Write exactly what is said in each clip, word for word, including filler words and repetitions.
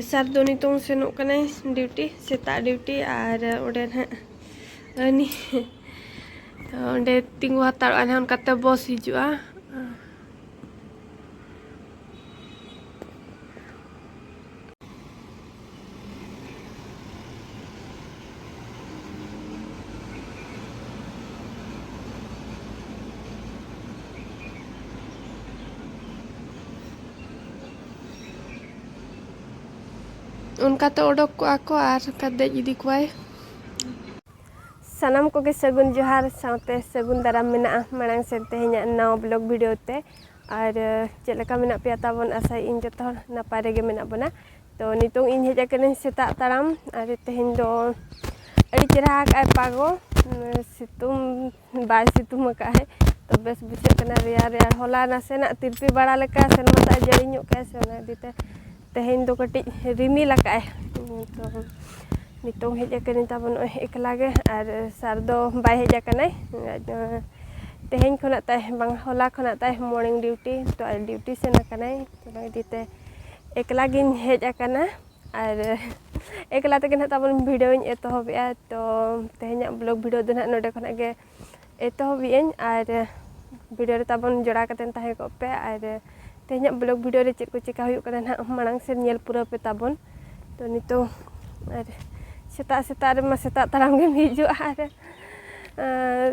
ᱥᱟᱨ ᱫᱚ ᱱᱤᱛᱚᱝ ᱥᱮᱱᱚᱜ ᱠᱟᱱᱟᱭ ᱰᱤᱭᱩᱴᱤ, ᱥᱮᱛᱟᱜ ᱰᱤᱭᱩᱴᱤ, ᱟᱨ ᱚᱸᱰᱮ ᱱᱟᱦᱟᱜ ᱩᱱᱤ ᱚᱸᱰᱮ ᱛᱤᱸᱜᱩ ᱦᱟᱛᱟᱲᱚᱜᱼᱟ ᱱᱟᱦᱟᱜ, ᱚᱱᱠᱟᱛᱮ ᱵᱚᱥ ᱦᱤᱡᱩᱜᱼᱟ᱾ ᱚᱱᱠᱟᱛᱮ ᱚᱰᱚᱠ ᱠᱚᱜᱼᱟ ᱠᱚ ᱟᱨ ᱚᱱᱠᱟ ᱫᱮᱡ ᱤᱫᱤ ᱠᱚᱣᱟᱭ᱾ ᱥᱟᱱᱟᱢ ᱠᱚᱜᱮ ᱥᱟᱹᱜᱩᱱ ᱡᱚᱦᱟᱨ ᱥᱟᱶᱛᱮ ᱥᱟᱹᱜᱩᱱ ᱫᱟᱨᱟᱢ ᱢᱮᱱᱟᱜᱼᱟ ᱢᱟᱲᱟᱝ ᱥᱮᱱ ᱛᱮᱦᱮᱧᱟᱜ ᱱᱟᱣᱟ ᱵᱞᱚᱜ ᱵᱷᱤᱰᱤᱭᱳ ᱛᱮ᱾ ᱟᱨ ᱪᱮᱫ ᱞᱮᱠᱟ ᱢᱮᱱᱟᱜ ᱯᱮᱭᱟ ᱛᱟᱵᱚᱱ? ᱟᱥᱟᱭᱮᱫ ᱟᱹᱧ ᱡᱚᱛᱚ ᱦᱚᱲ ᱱᱟᱯᱟᱭ ᱨᱮᱜᱮ ᱢᱮᱱᱟᱜ ᱵᱚᱱᱟ᱾ ᱛᱚ ᱱᱤᱛᱚᱝ ᱤᱧ ᱦᱮᱡ ᱟᱠᱟᱱᱟᱹᱧ ᱥᱮᱛᱟᱜ ᱛᱟᱲᱟᱢ, ᱟᱨ ᱛᱮᱦᱮᱧ ᱫᱚ ᱟᱹᱰᱤ ᱪᱮᱨᱦᱟ ᱟᱠᱟᱫ ᱟᱭ ᱯᱟᱜᱚ, ᱥᱤᱛᱩᱝ ᱵᱟᱭ ᱥᱤᱛᱩᱝ ᱟᱠᱟᱫ ᱟᱭ᱾ ᱛᱚ ᱵᱮᱥ ᱵᱩᱡᱷᱟᱹᱜ ᱠᱟᱱᱟ, ᱨᱮᱭᱟᱲ ᱨᱮᱭᱟᱲ᱾ ᱦᱚᱞᱟ ᱱᱟᱥᱮᱱᱟᱜ ᱛᱤᱨᱯᱤ ᱵᱟᱲᱟ ᱞᱮᱠᱟ ᱥᱮᱨᱢᱟ ᱫᱟᱜ ᱡᱟᱹᱲᱤ ᱧᱚᱜ ᱠᱮᱫᱼᱟ ᱥᱮ, ᱚᱱᱟ ᱤᱫᱤ ᱛᱮ ᱛᱮᱦᱮᱧ ᱫᱚ ᱠᱟᱹᱴᱤᱡ ᱨᱤᱢᱤᱞ ᱟᱠᱟᱫ ᱟᱭ᱾ ᱛᱚ ᱱᱤᱛᱚᱝ ᱦᱮᱡ ᱟᱠᱟᱱᱟᱹᱧ ᱛᱟᱵᱚᱱ ᱱᱚᱜᱼᱚᱭ ᱮᱠᱞᱟ ᱜᱮ, ᱟᱨ ᱥᱟᱨ ᱫᱚ ᱵᱟᱭ ᱦᱮᱡ ᱟᱠᱟᱱᱟᱭ᱾ ᱟᱡ, ᱛᱮᱦᱮᱧ ᱠᱷᱚᱱᱟᱜ ᱛᱟᱭ, ᱵᱟᱝ, ᱦᱚᱞᱟ ᱠᱷᱚᱱᱟᱜ ᱛᱟᱭ ᱢᱚᱨᱱᱤᱝ ᱰᱤᱭᱩᱴᱤ, ᱛᱚ ᱟᱡ ᱰᱤᱭᱩᱴᱤ ᱥᱮᱱ ᱟᱠᱟᱱᱟᱭ᱾ ᱛᱚ ᱚᱱᱟ ᱤᱫᱤ ᱛᱮ ᱮᱠᱞᱟ ᱜᱤᱧ ᱦᱮᱡ ᱟᱠᱟᱱᱟ, ᱟᱨ ᱮᱠᱞᱟ ᱛᱮᱜᱮ ᱱᱟᱦᱟᱜ ᱛᱟᱵᱚᱱ ᱵᱷᱤᱰᱤᱭᱳᱧ ᱮᱛᱚᱦᱚᱵᱮᱜᱼᱟ᱾ ᱛᱚ ᱛᱮᱦᱮᱧᱟᱜ ᱵᱞᱚᱜ ᱵᱷᱤᱰᱤᱭᱳ ᱫᱚ ᱱᱟᱦᱟᱜ ᱱᱚᱰᱮ ᱠᱷᱚᱱᱟᱜ ᱜᱮ ᱮᱛᱚᱦᱚᱵᱮᱜ ᱟᱹᱧ, ᱟᱨ ᱵᱷᱤᱰᱤᱭᱳ ᱨᱮ ᱛᱟᱵᱚᱱ ᱡᱚᱲᱟᱣ ᱠᱟᱛᱮᱱ ᱛᱟᱦᱮᱸ ᱠᱚᱜ ᱯᱮ᱾ ᱟᱨ ᱛᱮᱦᱮᱧᱟᱜ ᱵᱞᱚᱜ ᱵᱷᱤᱰᱤᱭᱳ ᱨᱮ ᱪᱮᱫ ᱠᱚ ᱪᱮᱠᱟ ᱦᱩᱭᱩᱜ ᱠᱟᱱᱟ ᱱᱟᱦᱟᱜ ᱢᱟᱲᱟᱝ ᱥᱮᱫ ᱧᱮᱞ ᱯᱩᱨᱟᱹᱣ ᱯᱮ ᱛᱟᱵᱚᱱ᱾ ᱛᱚ ᱱᱤᱛᱚᱝ ᱟᱨ ᱥᱮᱛᱟᱜ ᱥᱮᱛᱟᱜ ᱨᱮᱢᱟ ᱥᱮᱛᱟᱜ ᱛᱟᱲᱟᱢ ᱜᱮᱢ ᱦᱤᱡᱩᱜᱼᱟ, ᱟᱨ, ᱟᱨ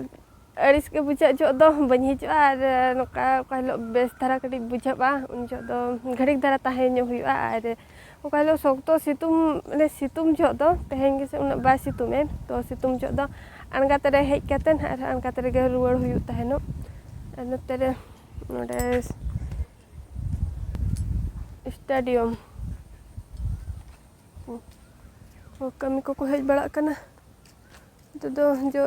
ᱟᱹᱲᱤᱥ ᱜᱮ ᱵᱩᱡᱷᱟᱹᱜ ᱡᱚᱦᱚᱜ ᱫᱚ ᱵᱟᱹᱧ ᱦᱤᱡᱩᱜᱼᱟ, ᱟᱨ ᱱᱚᱝᱠᱟ ᱚᱠᱟ ᱦᱤᱞᱳᱜ ᱵᱮᱥ ᱫᱷᱟᱨᱟ ᱠᱟᱹᱴᱤᱡ ᱵᱩᱡᱷᱟᱹᱜᱼᱟ, ᱩᱱ ᱡᱚᱦᱚᱜ ᱫᱚ ᱜᱷᱟᱹᱲᱤᱠ ᱫᱷᱟᱨᱟ ᱛᱟᱦᱮᱸ ᱧᱚᱜ ᱦᱩᱭᱩᱜᱼᱟ᱾ ᱟᱨ ᱚᱠᱟ ᱦᱤᱞᱳᱜ ᱥᱚᱠᱛᱚ ᱥᱤᱛᱩᱝ, ᱢᱟᱱᱮ ᱥᱤᱛᱩᱝ ᱡᱚᱦᱚᱜ ᱫᱚ, ᱛᱮᱦᱮᱧ ᱜᱮᱥᱮ ᱩᱱᱟᱹᱜ ᱵᱟᱭ ᱥᱤᱛᱩᱝ ᱮᱫ, ᱛᱚ ᱥᱤᱛᱩᱝ ᱡᱚᱦᱚᱜ ᱫᱚ ᱟᱬᱜᱟᱛ ᱨᱮ ᱦᱮᱡ ᱠᱟᱛᱮ ᱟᱨ ᱟᱬᱜᱟᱛ ᱨᱮᱜᱮ ᱨᱩᱣᱟᱹᱲ ᱦᱩᱭᱩᱜ ᱛᱟᱦᱮᱱᱚᱜ᱾ ᱟᱨ ᱱᱚᱛᱮ ᱨᱮ ᱱᱚᱰᱮ ᱥᱴᱮᱰᱤᱭᱟᱢ ᱠᱚ ᱠᱟᱹᱢᱤ ᱠᱚᱠᱚ ᱦᱮᱡ ᱵᱟᱲᱟᱜ ᱠᱟᱱᱟ᱾ ᱱᱚᱛᱮ ᱫᱚ ᱡᱚ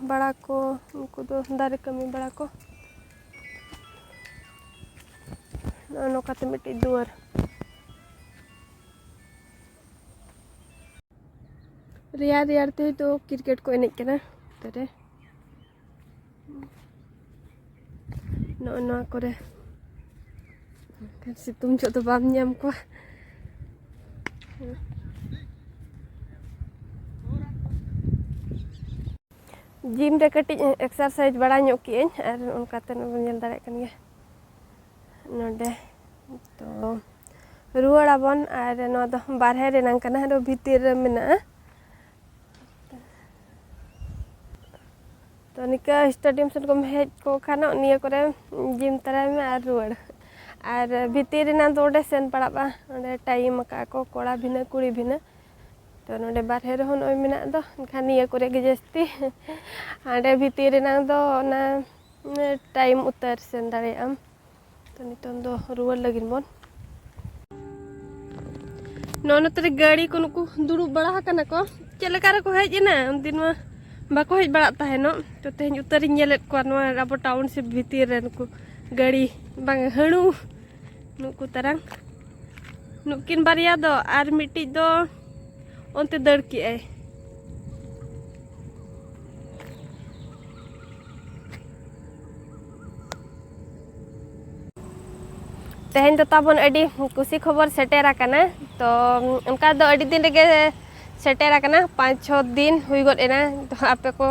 ᱵᱟᱲᱟ ᱠᱚ, ᱩᱱᱠᱩ ᱫᱚ ᱫᱟᱨᱮ ᱠᱟᱹᱢᱤ ᱵᱟᱲᱟ ᱠᱚ᱾ ᱱᱚᱜᱼᱚ ᱱᱚᱝᱠᱟᱛᱮ ᱢᱤᱫᱴᱤᱡ ᱫᱩᱣᱟᱹᱨ᱾ ᱨᱮᱭᱟᱲ ᱨᱮᱭᱟᱲ ᱛᱮ ᱦᱚᱭᱛᱳ ᱠᱨᱤᱠᱮᱴ ᱠᱚ ᱮᱱᱮᱡ ᱠᱟᱱᱟ ᱱᱚᱛᱮ ᱨᱮ᱾ ᱱᱚᱜᱼᱚ ᱱᱚᱣᱟ ᱠᱚᱨᱮ᱾ ᱢᱮᱱᱠᱷᱟᱱ ᱥᱤᱛᱩᱝ ᱡᱚᱦᱚᱜ ᱫᱚ ᱵᱟᱢ ᱧᱟᱢ ᱠᱚᱣᱟ᱾ ᱡᱤᱢ ᱨᱮ ᱠᱟᱹᱴᱤᱡ ᱮᱠᱥᱟᱨᱥᱟᱭᱤᱡᱽ ᱵᱟᱲᱟ ᱧᱚᱜ ᱠᱮᱜᱼᱟᱹᱧ, ᱟᱨ ᱚᱱᱠᱟᱛᱮ ᱱᱚᱜᱼᱚᱭ ᱵᱚᱱ ᱧᱮᱞ ᱫᱟᱲᱮᱭᱟᱜ ᱠᱟᱱ ᱜᱮᱭᱟ ᱱᱚᱰᱮ᱾ ᱛᱚ ᱨᱩᱣᱟᱹᱲ ᱟᱵᱚᱱ, ᱟᱨ ᱱᱚᱣᱟ ᱫᱚ ᱵᱟᱨᱦᱮ ᱨᱮᱱᱟᱝ ᱠᱟᱱᱟ, ᱟᱨᱚ ᱵᱷᱤᱛᱤᱨ ᱨᱮ ᱢᱮᱱᱟᱜᱼᱟ᱾ ᱛᱚ ᱱᱤᱝᱠᱟᱹ ᱥᱴᱮᱰᱤᱭᱟᱢ ᱥᱮᱫ ᱠᱚᱢ ᱦᱮᱡ ᱠᱚᱜ ᱠᱷᱟᱱ, ᱱᱤᱭᱟᱹ ᱠᱚᱨᱮ ᱡᱤᱢ ᱛᱟᱨᱟᱭ ᱢᱮ ᱟᱨ ᱨᱩᱣᱟᱹᱲ᱾ ᱟᱨ ᱵᱷᱤᱛᱤᱨ ᱨᱮᱱᱟᱜ ᱫᱚ ᱚᱸᱰᱮ ᱥᱮᱱ ᱯᱟᱲᱟᱜᱼᱟ, ᱚᱸᱰᱮ ᱴᱟᱭᱤᱢ ᱟᱠᱟᱫ ᱠᱚ ᱠᱚᱲᱟ ᱵᱷᱤᱱᱟᱹ ᱠᱩᱲᱤ ᱵᱷᱤᱱᱟᱹ᱾ ᱛᱚ ᱱᱚᱰᱮ ᱵᱟᱨᱦᱮ ᱨᱮᱦᱚᱸ ᱱᱚᱜᱼᱚᱭ ᱢᱮᱱᱟᱜ ᱫᱚ, ᱮᱱᱠᱷᱟᱱ ᱱᱤᱭᱟᱹ ᱠᱚᱨᱮ ᱜᱮ ᱡᱟᱹᱥᱛᱤ᱾ ᱦᱟᱸᱰᱮ ᱵᱷᱤᱛᱤᱨ ᱨᱮᱱᱟᱝ ᱫᱚ ᱚᱱᱟ ᱴᱟᱭᱤᱢ ᱩᱛᱟᱹᱨ ᱥᱮᱱ ᱫᱟᱲᱮᱭᱟᱜ ᱟᱢ᱾ ᱛᱚ ᱱᱤᱛᱚᱝ ᱫᱚ ᱨᱩᱣᱟᱹᱲ ᱞᱟᱹᱜᱤᱫ ᱵᱚᱱ᱾ ᱱᱚᱜᱼᱚ ᱱᱚᱛᱮ ᱨᱮ ᱜᱟᱹᱲᱤ ᱠᱚ ᱱᱩᱠᱩ ᱫᱩᱲᱩᱵ ᱵᱟᱲᱟ ᱟᱠᱟᱱᱟ ᱠᱚ᱾ ᱪᱮᱫ ᱞᱮᱠᱟ ᱨᱮᱠᱚ ᱦᱮᱡ ᱮᱱᱟ? ᱩᱱᱫᱤᱱ ᱢᱟ ᱵᱟᱠᱚ ᱦᱮᱡ ᱵᱟᱲᱟᱜ ᱛᱟᱦᱮᱱᱚᱜ᱾ ᱛᱚ ᱛᱮᱦᱮᱧ ᱩᱛᱟᱹᱨᱤᱧ ᱧᱮᱞᱮᱫ ᱠᱚᱣᱟ ᱱᱚᱣᱟ ᱟᱵᱚ ᱴᱟᱣᱩᱱᱥᱤᱯ ᱵᱷᱤᱛᱤᱨ ᱨᱮ ᱱᱩᱠᱩ ᱜᱟᱹᱲᱤ, ᱵᱟᱝ, ᱦᱟᱹᱬᱩ᱾ ᱱᱩᱠᱩ ᱛᱟᱨᱟᱝ, ᱱᱩᱠᱤᱱ ᱵᱟᱨᱭᱟ ᱫᱚ, ᱟᱨ ᱢᱤᱫᱴᱤᱡ ᱫᱚ ᱚᱱᱛᱮ ᱫᱟᱹᱲ ᱠᱮᱜᱼᱟᱭ᱾ ᱛᱮᱦᱮᱧ ᱫᱚ ᱛᱟᱵᱚᱱ ᱟᱹᱰᱤ ᱠᱩᱥᱤ ᱠᱷᱚᱵᱚᱨ ᱥᱮᱴᱮᱨ ᱟᱠᱟᱱᱟ᱾ ᱛᱚ ᱚᱱᱠᱟ ᱫᱚ ᱟᱹᱰᱤ ᱫᱤᱱ ᱨᱮᱜᱮ ᱥᱮᱴᱮᱨ ᱟᱠᱟᱱᱟ, ᱯᱟᱸᱪ ᱪᱷᱚ ᱫᱤᱱ ᱦᱩᱭ ᱜᱚᱫ ᱮᱱᱟ᱾ ᱛᱚ ᱟᱯᱮ ᱠᱚ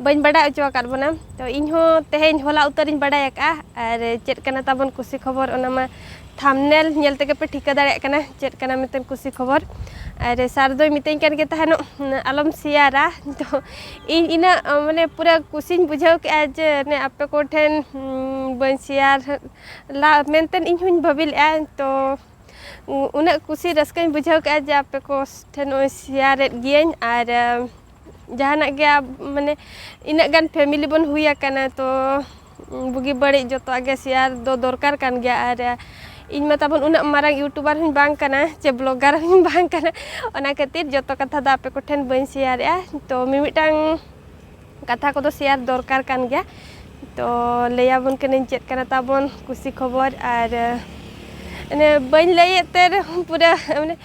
ᱵᱟᱹᱧ ᱵᱟᱰᱟᱭ ᱦᱚᱪᱚ ᱟᱠᱟᱫ ᱵᱚᱱᱟ᱾ ᱛᱚ ᱤᱧ ᱦᱚᱸ ᱛᱮᱦᱮᱧ ᱦᱚᱞᱟ ᱩᱛᱟᱹᱨᱤᱧ ᱵᱟᱰᱟᱭ ᱟᱠᱟᱫᱼᱟ᱾ ᱟᱨ ᱪᱮᱫ ᱠᱟᱱᱟ ᱛᱟᱵᱚᱱ ᱠᱩᱥᱤ ᱠᱷᱚᱵᱚᱨ, ᱚᱱᱟ ᱢᱟ ᱛᱷᱟᱢᱵᱱᱮᱞ ᱧᱮᱞ ᱛᱮᱜᱮ ᱯᱮ ᱴᱷᱤᱠᱟᱹ ᱫᱟᱲᱮᱭᱟᱜ ᱠᱟᱱᱟ ᱪᱮᱫ ᱠᱟᱱᱟ ᱢᱮᱱᱛᱮ ᱠᱩᱥᱤ ᱠᱷᱚᱵᱚᱨ᱾ ᱟᱨ ᱥᱟᱨ ᱫᱚᱭ ᱢᱤᱛᱟᱹᱧ ᱠᱟᱱ ᱜᱮ ᱛᱟᱦᱮᱱᱚᱜ, "ᱟᱞᱚᱢ ᱥᱮᱭᱟᱨᱟ᱾" ᱛᱚ ᱤᱧ ᱤᱱᱟᱹᱜ ᱢᱟᱱᱮ ᱯᱩᱨᱟᱹ ᱠᱩᱥᱤᱧ ᱵᱩᱡᱷᱟᱹᱣ ᱠᱮᱜᱼᱟ ᱡᱮ ᱚᱱᱮ ᱟᱯᱮ ᱠᱚᱴᱷᱮᱱ, ᱩᱸ, ᱵᱟᱹᱧ ᱥᱮᱭᱟᱨ ᱞᱟ ᱢᱮᱱᱛᱮ ᱤᱧ ᱦᱚᱧ ᱵᱷᱟᱹᱵᱤ ᱞᱮᱜᱼᱟ᱾ ᱛᱚ ᱩ-, ᱩᱱᱟᱹᱜ ᱠᱩᱥᱤ ᱨᱟᱹᱥᱠᱟᱹᱧ ᱵᱩᱡᱷᱟᱹᱣ ᱠᱮᱜᱼᱟ ᱡᱮ ᱟᱯᱮ ᱠᱚ ᱴᱷᱮᱱ ᱱᱚᱜᱼᱚᱭ ᱥᱮᱭᱟᱨᱮᱫ ᱜᱤᱭᱟᱹᱧ᱾ ᱟᱨ, ᱟᱸ, ᱡᱟᱦᱟᱱᱟᱜ ᱜᱮ ᱟᱵ-, ᱢᱟᱱᱮ ᱤᱱᱟᱹᱜ ᱜᱟᱱ ᱯᱷᱮᱢᱤᱞᱤ ᱵᱚᱱ ᱦᱩᱭ ᱟᱠᱟᱱᱟ, ᱛᱚ, ᱩᱸ, ᱵᱩᱜᱤ ᱵᱟᱹᱲᱤᱡ ᱡᱚᱛᱚᱣᱟᱜ ᱜᱮ ᱥᱮᱭᱟᱨ ᱫᱚ ᱫᱚᱨᱠᱟᱨ ᱠᱟᱱ ᱜᱮᱭᱟ᱾ ᱟᱨ, ᱟᱸ, ᱤᱧ ᱢᱟ ᱛᱟᱵᱚᱱ ᱩᱱᱟᱹᱜ ᱢᱟᱨᱟᱝ ᱤᱭᱩᱴᱩᱵᱟᱨ ᱦᱚᱸᱧ ᱵᱟᱝ ᱠᱟᱱᱟ ᱪᱮ ᱵᱞᱚᱜᱟᱨ ᱦᱚᱸᱧ ᱵᱟᱝ ᱠᱟᱱᱟ, ᱚᱱᱟ ᱠᱷᱟᱹᱛᱤᱨ ᱡᱚᱛᱚ ᱠᱟᱛᱷᱟ ᱫᱚ ᱟᱯᱮ ᱠᱚᱴᱷᱮᱱ ᱵᱟᱹᱧ ᱥᱮᱭᱟᱨᱮᱜᱼᱟ᱾ ᱛᱚ ᱢᱤᱢᱤᱫᱴᱟᱝ ᱠᱟᱛᱷᱟ ᱠᱚᱫᱚ ᱥᱮᱭᱟᱨ ᱫᱚᱨᱠᱟᱨ ᱠᱟᱱ ᱜᱮᱭᱟ᱾ ᱛᱚ ᱞᱟᱹᱭᱟᱵᱚᱱ ᱠᱟᱹᱱᱟᱹᱧ ᱪᱮᱫ ᱠᱟᱱᱟ ᱛᱟᱵᱚᱱ ᱠᱩᱥᱤ ᱠᱷᱚᱵᱚᱨ᱾ ᱟᱨ ᱮ, ᱵᱟᱹᱧ ᱞᱟᱹᱭᱮᱫ ᱛᱮ ᱨᱮᱦᱚᱸ ᱯᱩᱨᱟᱹ, ᱢᱟᱱᱮ,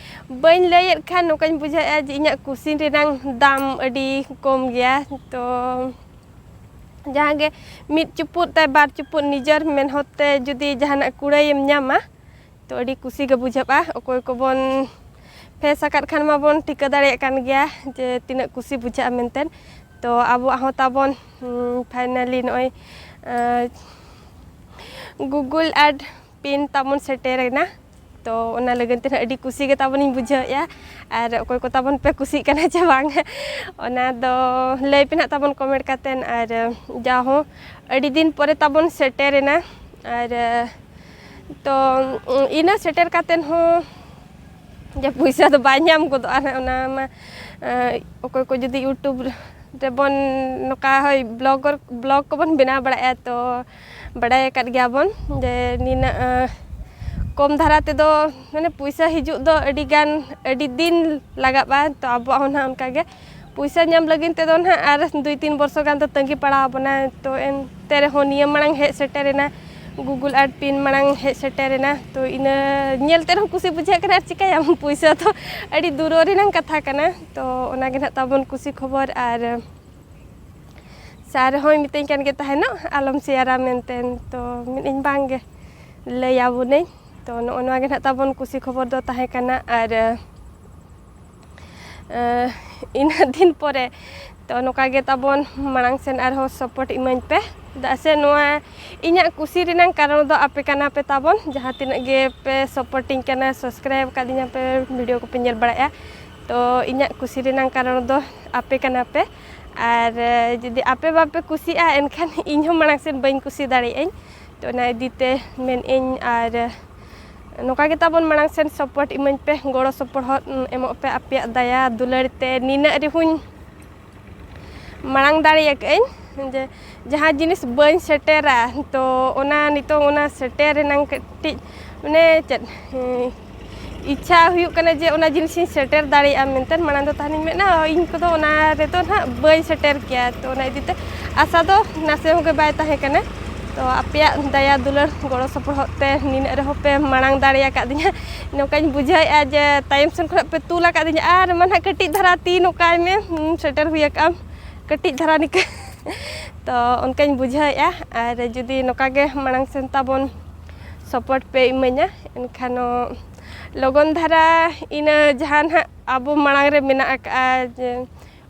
ᱵᱟᱹᱧ ᱞᱟᱹᱭᱮᱫ ᱠᱷᱟᱱ ᱱᱚᱝᱠᱟᱧ ᱵᱩᱡᱷᱟᱹᱣᱮᱫᱼᱟ ᱡᱮ ᱤᱧᱟᱹᱜ ᱠᱩᱥᱤ ᱨᱮᱱᱟᱝ ᱫᱟᱢ ᱟᱹᱰᱤ ᱠᱚᱢ ᱜᱮᱭᱟ᱾ ᱛᱚ ᱡᱟᱦᱟᱸ ᱜᱮ ᱢᱤᱫ ᱪᱩᱯᱩᱫ ᱛᱮ ᱵᱟᱨ ᱪᱩᱯᱩᱫ ᱱᱤᱡᱮᱨ ᱢᱮᱦᱱᱚᱛ ᱛᱮ ᱡᱩᱫᱤ ᱡᱟᱦᱟᱱᱟᱜ ᱠᱩᱲᱟᱹᱭᱮᱢ ᱧᱟᱢᱟ, ᱛᱚ ᱟᱹᱰᱤ ᱠᱩᱥᱤ ᱜᱮ ᱵᱩᱡᱷᱟᱹᱜᱼᱟ᱾ ᱚᱠᱚᱭ ᱠᱚᱵᱚᱱ ᱯᱷᱮᱥ ᱟᱠᱟᱫ ᱠᱷᱟᱱ ᱢᱟᱵᱚᱱ ᱴᱷᱤᱠᱟᱹ ᱫᱟᱲᱮᱭᱟᱜ ᱠᱟᱱ ᱜᱮᱭᱟ ᱡᱮ ᱛᱤᱱᱟᱹᱜ ᱠᱩᱥᱤ ᱵᱩᱡᱷᱟᱹᱜᱼᱟ ᱢᱮᱱᱛᱮ᱾ ᱛᱚ ᱟᱵᱚᱣᱟᱜ ᱦᱚᱸ ᱛᱟᱵᱚᱱ ᱯᱷᱟᱭᱱᱟᱞᱤ ᱱᱚᱜᱼᱚᱭ ᱜᱩᱜᱩᱞ ᱟᱨ ᱯᱤᱱ ᱛᱟᱵᱚᱱ ᱥᱮᱴᱮᱨᱮᱱᱟ᱾ ᱛᱚ ᱚᱱᱟ ᱞᱟᱹᱜᱤᱫ ᱛᱮ ᱱᱟᱦᱟᱜ ᱟᱹᱰᱤ ᱠᱩᱥᱤ ᱜᱮ ᱛᱟᱵᱚᱱᱤᱧ ᱵᱩᱡᱷᱟᱹᱣᱮᱫᱼᱟ᱾ ᱟᱨ ᱚᱠᱚᱭ ᱠᱚ ᱛᱟᱵᱚᱱ ᱯᱮ ᱠᱩᱥᱤᱜ ᱠᱟᱱᱟ ᱪᱮ ᱵᱟᱝ, ᱚᱱᱟ ᱫᱚ ᱞᱟᱹᱭ ᱯᱮ ᱱᱟᱦᱟᱜ ᱛᱟᱵᱚᱱ ᱠᱚᱢᱮᱱᱴ ᱠᱟᱛᱮᱫ᱾ ᱟᱨ ᱡᱟ ᱦᱚᱸ ᱟᱹᱰᱤ ᱫᱤᱱ ᱯᱚᱨᱮ ᱛᱟᱵᱚᱱ ᱥᱮᱴᱮᱨᱮᱱᱟ᱾ ᱟᱨ ᱛᱚ ᱤᱱᱟᱹ ᱥᱮᱴᱮᱨ ᱠᱟᱛᱮᱫ ᱦᱚᱸ ᱡᱮ ᱯᱩᱭᱥᱟᱹ ᱫᱚ ᱵᱟᱭ ᱧᱟᱢ ᱜᱚᱫᱚᱜᱼᱟ ᱱᱟᱦᱟᱜ, ᱚᱱᱟ ᱢᱟ ᱚᱠᱚᱭ ᱠᱚ ᱡᱩᱫᱤ YouTube ᱨᱮᱵᱚᱱ ᱱᱚᱝᱠᱟ ᱦᱳᱭ ᱵᱞᱚᱜᱚᱨ ᱵᱞᱚᱜ ᱠᱚᱵᱚᱱ ᱵᱮᱱᱟᱣ ᱵᱟᱲᱟᱭᱟ, ᱛᱚ ᱵᱟᱲᱟᱭ ᱟᱠᱟᱫ ᱜᱮᱭᱟᱵᱚᱱ ᱡᱮ ᱱᱤᱱᱟᱹᱜ ᱠᱚᱢ ᱫᱷᱟᱨᱟ ᱛᱮᱫᱚ ᱢᱟᱱᱮ ᱯᱩᱭᱥᱟᱹ ᱦᱤᱡᱩᱜ ᱫᱚ ᱟᱹᱰᱤ ᱜᱟᱱ ᱟᱹᱰᱤ ᱫᱤᱱ ᱞᱟᱜᱟᱜᱼᱟ᱾ ᱛᱚ ᱟᱵᱚᱣᱟᱜ ᱦᱚᱸ ᱱᱟᱦᱟᱜ ᱚᱱᱠᱟ ᱜᱮ ᱯᱩᱭᱥᱟᱹ ᱧᱟᱢ ᱞᱟᱹᱜᱤᱫ ᱛᱮᱫᱚ ᱱᱟᱦᱟᱜ ᱟᱨ ᱫᱩᱭ ᱛᱤᱱ ᱵᱚᱨᱥᱚ ᱜᱟᱱ ᱫᱚ ᱛᱟᱺᱜᱤ ᱯᱟᱲᱟᱣ ᱟᱵᱚᱱᱟ᱾ ᱛᱚ ᱮᱱᱛᱮ ᱨᱮᱦᱚᱸ ᱱᱤᱭᱟᱹ ᱢᱟᱲᱟᱝ ᱦᱮᱡ ᱥᱮᱴᱮᱨᱮᱱᱟ, ᱜᱩᱜᱩᱞ ᱟᱨ ᱯᱤᱱ ᱢᱟᱲᱟᱝ ᱦᱮᱡ ᱥᱮᱴᱮᱨᱮᱱᱟ᱾ ᱛᱚ ᱤᱱᱟᱹ ᱧᱮᱞ ᱛᱮ ᱨᱮᱦᱚᱸ ᱠᱩᱥᱤ ᱵᱩᱡᱷᱟᱹᱜ ᱠᱟᱱᱟ, ᱟᱨ ᱪᱤᱠᱟᱹᱭᱟᱢ, ᱯᱩᱭᱥᱟᱹ ᱫᱚ ᱟᱹᱰᱤ ᱫᱩᱨᱚ ᱨᱮᱱᱟᱜ ᱠᱟᱛᱷᱟ ᱠᱟᱱᱟ᱾ ᱛᱚ ᱚᱱᱟ ᱜᱮ ᱱᱟᱦᱟᱜ ᱛᱟᱵᱚᱱ ᱠᱩᱥᱤ ᱠᱷᱚᱵᱚᱨ᱾ ᱟᱨ ᱥᱟᱨ ᱦᱚᱸᱭ ᱢᱤᱛᱟᱹᱧ ᱠᱟᱱ ᱜᱮ ᱛᱟᱦᱮᱱᱚᱜ, "ᱟᱞᱚᱢ ᱥᱮᱭᱟᱨᱟ" ᱢᱮᱱᱛᱮ᱾ ᱛᱚ ᱢᱮᱱᱮᱫᱟᱹᱧ, "ᱵᱟᱝ ᱜᱮ, ᱞᱟᱹᱭ ᱟᱵᱚᱱᱟᱹᱧ᱾" ᱛᱚ ᱱᱚᱜᱼᱚ ᱱᱚᱣᱟ ᱜᱮ ᱱᱟᱦᱟᱜ ᱛᱟᱵᱚᱱ ᱠᱩᱥᱤ ᱠᱷᱚᱵᱚᱨ ᱫᱚ ᱛᱟᱦᱮᱸ ᱠᱟᱱᱟ᱾ ᱟᱨ ᱤᱱᱟᱹᱜ ᱫᱤᱱ ᱯᱚᱨᱮ ᱛᱚ ᱱᱚᱝᱠᱟ ᱜᱮ ᱛᱟᱵᱚᱱ ᱢᱟᱲᱟᱝ ᱥᱮᱱ ᱟᱨᱦᱚᱸ ᱥᱟᱯᱳᱨᱴ ᱤᱢᱟᱹᱧ ᱯᱮ᱾ ᱪᱮᱫᱟᱜ ᱥᱮ ᱱᱚᱣᱟ ᱤᱧᱟᱹᱜ ᱠᱩᱥᱤ ᱨᱮᱱᱟᱜ ᱠᱟᱨᱚᱱ ᱫᱚ ᱟᱯᱮ ᱠᱟᱱᱟ ᱯᱮ ᱛᱟᱵᱚᱱ, ᱡᱟᱦᱟᱸ ᱛᱤᱱᱟᱹᱜ ᱜᱮ ᱯᱮ ᱥᱟᱯᱳᱨᱴᱤᱧ ᱠᱟᱱᱟ, ᱥᱟᱵᱥᱠᱨᱟᱭᱤᱵ ᱟᱠᱟᱫᱤᱧᱟ ᱯᱮ, ᱵᱷᱤᱰᱤᱭᱳ ᱠᱚᱯᱮ ᱧᱮᱞ ᱵᱟᱲᱟᱭᱟ᱾ ᱛᱚ ᱤᱧᱟᱹᱜ ᱠᱩᱥᱤ ᱨᱮᱱᱟᱜ ᱠᱟᱨᱚᱱ ᱫᱚ ᱟᱯᱮ ᱠᱟᱱᱟ ᱯᱮ᱾ ᱟᱨ ᱡᱩᱫᱤ ᱟᱯᱮ ᱵᱟᱯᱮ ᱠᱩᱥᱤᱜᱼᱟ, ᱮᱱᱠᱷᱟᱱ ᱤᱧ ᱦᱚᱸ ᱢᱟᱲᱟᱝ ᱥᱮᱱ ᱵᱟᱹᱧ ᱠᱩᱥᱤ ᱫᱟᱲᱮᱭᱟᱜᱼᱟᱹᱧ᱾ ᱛᱚ ᱚᱱᱟ ᱤᱫᱤ ᱛᱮ ᱢᱮᱱᱮᱫᱟᱹᱧ, ᱟᱨ ᱱᱚᱝᱠᱟ ᱜᱮ ᱛᱟᱵᱚᱱ ᱢᱟᱲᱟᱝ ᱥᱮᱱ ᱥᱟᱯᱳᱨᱴ ᱤᱢᱟᱹᱧ ᱯᱮ, ᱜᱚᱲᱚ ᱥᱚᱯᱚᱦᱚᱫ ᱮᱢᱚᱜ ᱯᱮ᱾ ᱟᱯᱮᱭᱟᱜ ᱫᱟᱭᱟ ᱫᱩᱞᱟᱹᱲ ᱛᱮ ᱱᱤᱱᱟᱹᱜ ᱨᱮᱦᱚᱸᱧ ᱢᱟᱲᱟᱝ ᱫᱟᱲᱮ ᱟᱠᱟᱫᱟᱹᱧ᱾ ᱡᱮ ᱡᱟᱦᱟᱸ ᱡᱤᱱᱤᱥ ᱵᱟᱹᱧ ᱥᱮᱴᱮᱨᱟ, ᱛᱚ ᱚᱱᱟ ᱱᱤᱛᱚᱝ ᱚᱱᱟ ᱥᱮᱴᱮᱨ ᱨᱮᱱᱟᱝ ᱠᱟᱹᱴᱤᱡ ᱢᱟᱱᱮ ᱪᱮᱫ, ᱦᱮᱸ, ᱤᱪᱪᱷᱟ ᱦᱩᱭᱩᱜ ᱠᱟᱱᱟ ᱡᱮ ᱚᱱᱟ ᱡᱤᱱᱤᱥᱤᱧ ᱥᱮᱴᱮᱨ ᱫᱟᱲᱮᱭᱟᱜᱼᱟ ᱢᱮᱱᱛᱮ᱾ ᱢᱟᱲᱟᱝ ᱫᱚ ᱛᱟᱦᱮᱱᱤᱧ ᱢᱮᱱᱟ, ᱤᱧ ᱠᱚᱫᱚ ᱚᱱᱟ ᱨᱮᱫᱚ ᱱᱟᱦᱟᱜ ᱵᱟᱹᱧ ᱥᱮᱴᱮᱨ ᱠᱮᱭᱟ᱾ ᱛᱚ ᱚᱱᱟ ᱤᱫᱤ ᱛᱮ ᱟᱥᱟ ᱫᱚ ᱱᱟᱥᱮ ᱦᱚᱸ ᱜᱮ ᱵᱟᱭ ᱛᱟᱦᱮᱸ ᱠᱟᱱᱟ᱾ ᱛᱚ ᱟᱯᱮᱭᱟᱜ ᱫᱟᱭᱟ ᱫᱩᱞᱟᱹᱲ ᱜᱚᱲᱚ ᱥᱚᱯᱚᱦᱚᱫ ᱛᱮ ᱱᱤᱱᱟᱹᱜ ᱨᱮᱦᱚᱸ ᱯᱮ ᱢᱟᱲᱟᱝ ᱫᱟᱲᱮ ᱟᱠᱟᱫᱤᱧᱟ᱾ ᱱᱚᱝᱠᱟᱧ ᱵᱩᱡᱷᱟᱹᱣᱮᱫᱼᱟ ᱡᱮ ᱛᱟᱭᱚᱢ ᱥᱮᱱ ᱠᱷᱚᱱᱟᱜ ᱯᱮ ᱛᱩᱞ ᱟᱠᱟᱫᱤᱧᱟ, ᱟᱨ ᱢᱟ ᱱᱟᱦᱟᱜ ᱠᱟᱹᱴᱤᱡ ᱫᱷᱟᱨᱟ ᱛᱤ ᱱᱚᱝᱠᱟᱭ ᱢᱮ, ᱦᱩᱸ, ᱥᱮᱴᱮᱨ ᱦᱩᱭ ᱟᱠᱟᱫᱼᱟᱢ ᱠᱟᱹᱴᱤᱡ ᱫᱷᱟᱨᱟ ᱱᱤᱠᱟᱹ᱾ ᱛᱚ ᱚᱱᱠᱟᱧ ᱵᱩᱡᱷᱟᱹᱣᱮᱫᱼᱟ᱾ ᱟᱨ ᱡᱩᱫᱤ ᱱᱚᱝᱠᱟ ᱜᱮ ᱢᱟᱲᱟᱝ ᱥᱮᱱ ᱛᱟᱵᱚᱱ ᱥᱟᱯᱳᱨᱴ ᱯᱮ ᱤᱢᱟᱹᱧᱟ, ᱮᱱᱠᱷᱟᱱ ᱞᱚᱜᱚᱱ ᱫᱷᱟᱨᱟ ᱤᱱᱟᱹ ᱡᱟᱦᱟᱸ ᱱᱟᱦᱟᱜ ᱟᱵᱚ ᱢᱟᱲᱟᱝ ᱨᱮ ᱢᱮᱱᱟᱜ ᱟᱠᱟᱫᱼᱟ, ᱡᱮ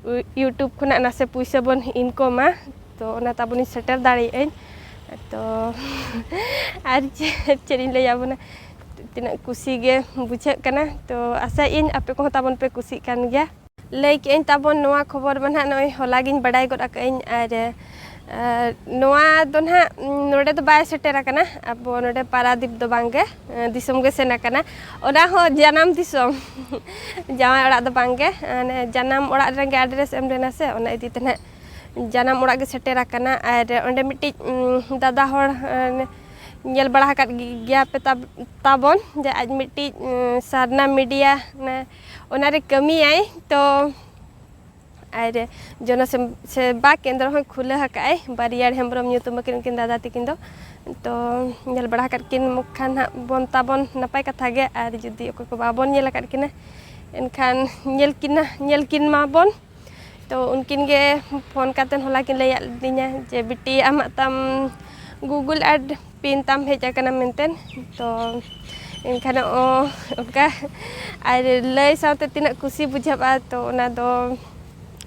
ᱭᱩ-, YouTube ᱠᱷᱚᱱᱟᱜ ᱱᱟᱥᱮ ᱯᱩᱭᱥᱟᱹ ᱵᱚᱱ ᱤᱱᱠᱚᱢᱟ, ᱛᱚ ᱚᱱᱟ ᱛᱟᱵᱚᱱᱤᱧ ᱥᱮᱴᱮᱨ ᱫᱟᱲᱮᱭᱟᱜᱼᱟᱹᱧ᱾ ᱛᱚ ᱟᱨ ᱪᱮᱫ, ᱪᱮᱫ ᱤᱧ ᱞᱟᱹᱭᱟ ᱵᱚᱱᱟ, ᱛᱤᱱᱟᱹᱜ ᱠᱩᱥᱤ ᱜᱮ ᱵᱩᱡᱷᱟᱹᱜ ᱠᱟᱱᱟ᱾ ᱛᱚ ᱟᱥᱟᱭᱟᱹᱧ ᱟᱯᱮ ᱠᱚᱦᱚᱸ ᱛᱟᱵᱚᱱ ᱯᱮ ᱠᱩᱥᱤᱜ ᱠᱟᱱ ᱜᱮᱭᱟ᱾ ᱞᱟᱹᱭ ᱠᱮᱜᱼᱟᱹᱧ ᱛᱟᱵᱚᱱ ᱱᱚᱣᱟ ᱠᱷᱚᱵᱚᱨ ᱢᱟ ᱱᱟᱦᱟᱜ ᱱᱚᱜᱼᱚᱭ ᱦᱚᱞᱟ ᱜᱤᱧ ᱵᱟᱰᱟᱭ ᱜᱚᱫ ᱟᱠᱟᱫᱟᱹᱧ, ᱟᱨ ᱟᱨ ᱱᱚᱣᱟ ᱫᱚ ᱱᱟᱦᱟᱜ ᱱᱚᱰᱮ ᱫᱚ ᱵᱟᱭ ᱥᱮᱴᱮᱨ ᱟᱠᱟᱱᱟ, ᱟᱵᱚ ᱱᱚᱰᱮ ᱯᱟᱨᱟᱫᱤᱯ ᱫᱚ ᱵᱟᱝᱜᱮ, ᱫᱤᱥᱚᱢ ᱜᱮ ᱥᱮᱱ ᱟᱠᱟᱱᱟ᱾ ᱚᱱᱟ ᱦᱚᱸ ᱡᱟᱱᱟᱢ ᱫᱤᱥᱚᱢ, ᱡᱟᱶᱟᱭ ᱚᱲᱟᱜ ᱫᱚ ᱵᱟᱝᱜᱮ, ᱢᱟᱱᱮ ᱡᱟᱱᱟᱢ ᱚᱲᱟᱜ ᱨᱮᱜᱮ ᱟᱰᱨᱮᱥ ᱮᱢ ᱞᱮᱱᱟ ᱥᱮ, ᱚᱱᱟ ᱤᱫᱤ ᱛᱮ ᱱᱟᱦᱟᱜ ᱡᱟᱱᱟᱢ ᱚᱲᱟᱜ ᱜᱮ ᱥᱮᱴᱮᱨ ᱟᱠᱟᱱᱟ᱾ ᱟᱨ ᱚᱸᱰᱮ ᱢᱤᱫᱴᱤᱡ, ᱩᱸ, ᱫᱟᱫᱟ ᱦᱚᱲ, ᱩᱸ, ᱧᱮᱞ ᱵᱟᱲᱟ ᱟᱠᱟᱫ ᱜᱮᱭᱟ ᱯᱮ ᱛᱟᱵ-, ᱛᱟᱵᱚᱱ ᱡᱮ ᱟᱡ ᱢᱤᱫᱴᱤᱡ, ᱩᱸ, ᱥᱟᱨᱱᱟ ᱢᱤᱰᱤᱭᱟ, ᱚᱱᱟ, ᱚᱱᱟᱨᱮ ᱠᱟᱹᱢᱤᱭᱟᱭ᱾ ᱛᱚ ᱟᱨ ᱡᱚᱱᱚ ᱥᱮᱵᱟ ᱠᱮᱱᱫᱨᱚ ᱦᱚᱸᱭ ᱠᱷᱩᱞᱟᱹᱣ ᱟᱠᱟᱫᱼᱟᱭ, ᱵᱟᱨᱭᱟᱲ ᱦᱮᱢᱵᱨᱚᱢ ᱧᱩᱛᱩᱢ ᱟᱹᱠᱤᱱ, ᱩᱱᱠᱤᱱ ᱫᱟᱫᱟ ᱛᱟᱹᱠᱤᱱ ᱫᱚ᱾ ᱛᱚ ᱧᱮᱞ ᱵᱟᱲᱟ ᱟᱠᱟᱫ ᱠᱤᱱ ᱠᱷᱟᱱ ᱦᱟᱸᱜ ᱵᱚᱱ ᱛᱟᱵᱚᱱ ᱱᱟᱯᱟᱭ ᱠᱟᱛᱷᱟ ᱜᱮ, ᱟᱨ ᱡᱩᱫᱤ ᱚᱠᱚᱭ ᱠᱚ ᱵᱟᱵᱚᱱ ᱧᱮᱞ ᱟᱠᱟᱫ ᱠᱤᱱᱟ, ᱮᱱᱠᱷᱟᱱ ᱧᱮᱞ ᱠᱤᱱᱟ, ᱧᱮᱞ ᱠᱤᱱ ᱢᱟᱵᱚᱱ᱾ ᱛᱚ ᱩᱱᱠᱤᱱ ᱜᱮ ᱯᱷᱳᱱ ᱠᱟᱛᱮᱫ ᱦᱚᱞᱟ ᱠᱤᱱ ᱞᱟᱹᱭᱟᱫ ᱞᱤᱧᱟ ᱡᱮ, "ᱵᱤᱴᱤ, ᱟᱢᱟᱜ ᱛᱟᱢ Google ᱟᱨ ᱯᱤᱱ ᱛᱟᱢ ᱦᱮᱡ ᱟᱠᱟᱱᱟ" ᱢᱮᱱᱛᱮ᱾ ᱛᱚ ᱮᱱᱠᱷᱟᱱ ᱚ-, ᱚᱱᱠᱟ ᱟᱨ ᱞᱟᱹᱭ ᱥᱟᱶᱛᱮ ᱛᱤᱱᱟᱹᱜ ᱠᱩᱥᱤ ᱵᱩᱡᱷᱟᱹᱜᱼᱟ, ᱛᱚ ᱚᱱᱟ ᱫᱚ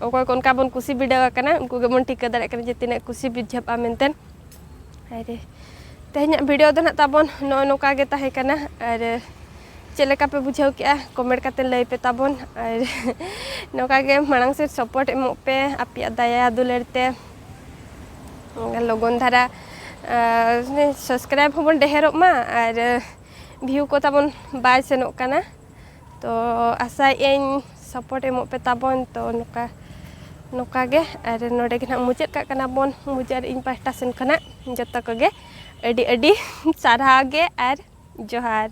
ᱚᱠᱚᱭ ᱠᱚ ᱚᱱᱠᱟ ᱵᱚᱱ ᱠᱩᱥᱤ ᱵᱤᱰᱟᱹᱣ ᱟᱠᱟᱱᱟ, ᱩᱱᱠᱩ ᱜᱮᱵᱚᱱ ᱴᱷᱤᱠᱟᱹ ᱫᱟᱲᱮᱭᱟᱜ ᱠᱟᱱᱟ ᱡᱮ ᱛᱤᱱᱟᱹᱜ ᱠᱩᱥᱤ ᱵᱩᱡᱷᱟᱹᱜᱼᱟ ᱢᱮᱱᱛᱮ᱾ ᱟᱨ ᱛᱮᱦᱮᱧᱟᱜ ᱵᱷᱤᱰᱤᱭᱳ ᱫᱚ ᱱᱟᱦᱟᱜ ᱛᱟᱵᱚᱱ ᱱᱚᱜᱼᱚ ᱱᱚᱝᱠᱟ ᱜᱮ ᱛᱟᱦᱮᱸ ᱠᱟᱱᱟ᱾ ᱟᱨ ᱪᱮᱫ ᱞᱮᱠᱟ ᱯᱮ ᱵᱩᱡᱷᱟᱹᱣ ᱠᱮᱜᱼᱟ, ᱠᱚᱢᱮᱱᱴ ᱠᱟᱛᱮ ᱞᱟᱹᱭ ᱯᱮ ᱛᱟᱵᱚᱱ᱾ ᱟᱨ ᱱᱚᱝᱠᱟ ᱜᱮ ᱢᱟᱲᱟᱝ ᱥᱮᱫ ᱥᱟᱯᱳᱨᱴ ᱮᱢᱚᱜ ᱯᱮ, ᱟᱯᱮᱭᱟᱜ ᱫᱟᱭᱟ ᱫᱩᱞᱟᱹᱲ ᱛᱮ ᱞᱚᱜᱚᱱ ᱫᱷᱟᱨᱟ, ᱟᱨ ᱥᱟᱵᱥᱠᱨᱟᱭᱤᱵ ᱦᱚᱸᱵᱚᱱ ᱰᱷᱮᱨᱚᱜ ᱢᱟ ᱟᱨ ᱵᱷᱤᱭᱩ ᱠᱚ ᱛᱟᱵᱚᱱ ᱵᱟᱭ ᱥᱮᱱᱚᱜ ᱠᱟᱱᱟ᱾ ᱛᱚ ᱟᱥᱟᱭᱮᱫ ᱟᱹᱧ ᱥᱟᱯᱳᱨᱴ ᱮᱢᱚᱜ ᱯᱮ ᱛᱟᱵᱚᱱ᱾ ᱛᱚ ᱱᱚᱝᱠᱟ, ᱱᱚᱝᱠᱟ ᱜᱮ, ᱟᱨ ᱱᱚᱰᱮ ᱜᱮ ᱱᱟᱦᱟᱜ ᱢᱩᱪᱟᱹᱫ ᱠᱟᱜ ᱠᱟᱱᱟ ᱵᱚᱱ᱾ ᱢᱩᱪᱟᱹᱫ ᱨᱮ ᱤᱧ ᱯᱟᱦᱴᱟ ᱥᱮᱱ ᱠᱷᱚᱱᱟᱜ ᱡᱚᱛᱚ ᱠᱚᱜᱮ ᱟᱹᱰᱤ ᱟᱹᱰᱤ ᱥᱟᱨᱦᱟᱣ ᱜᱮ ᱟᱨ ᱡᱚᱦᱟᱨ᱾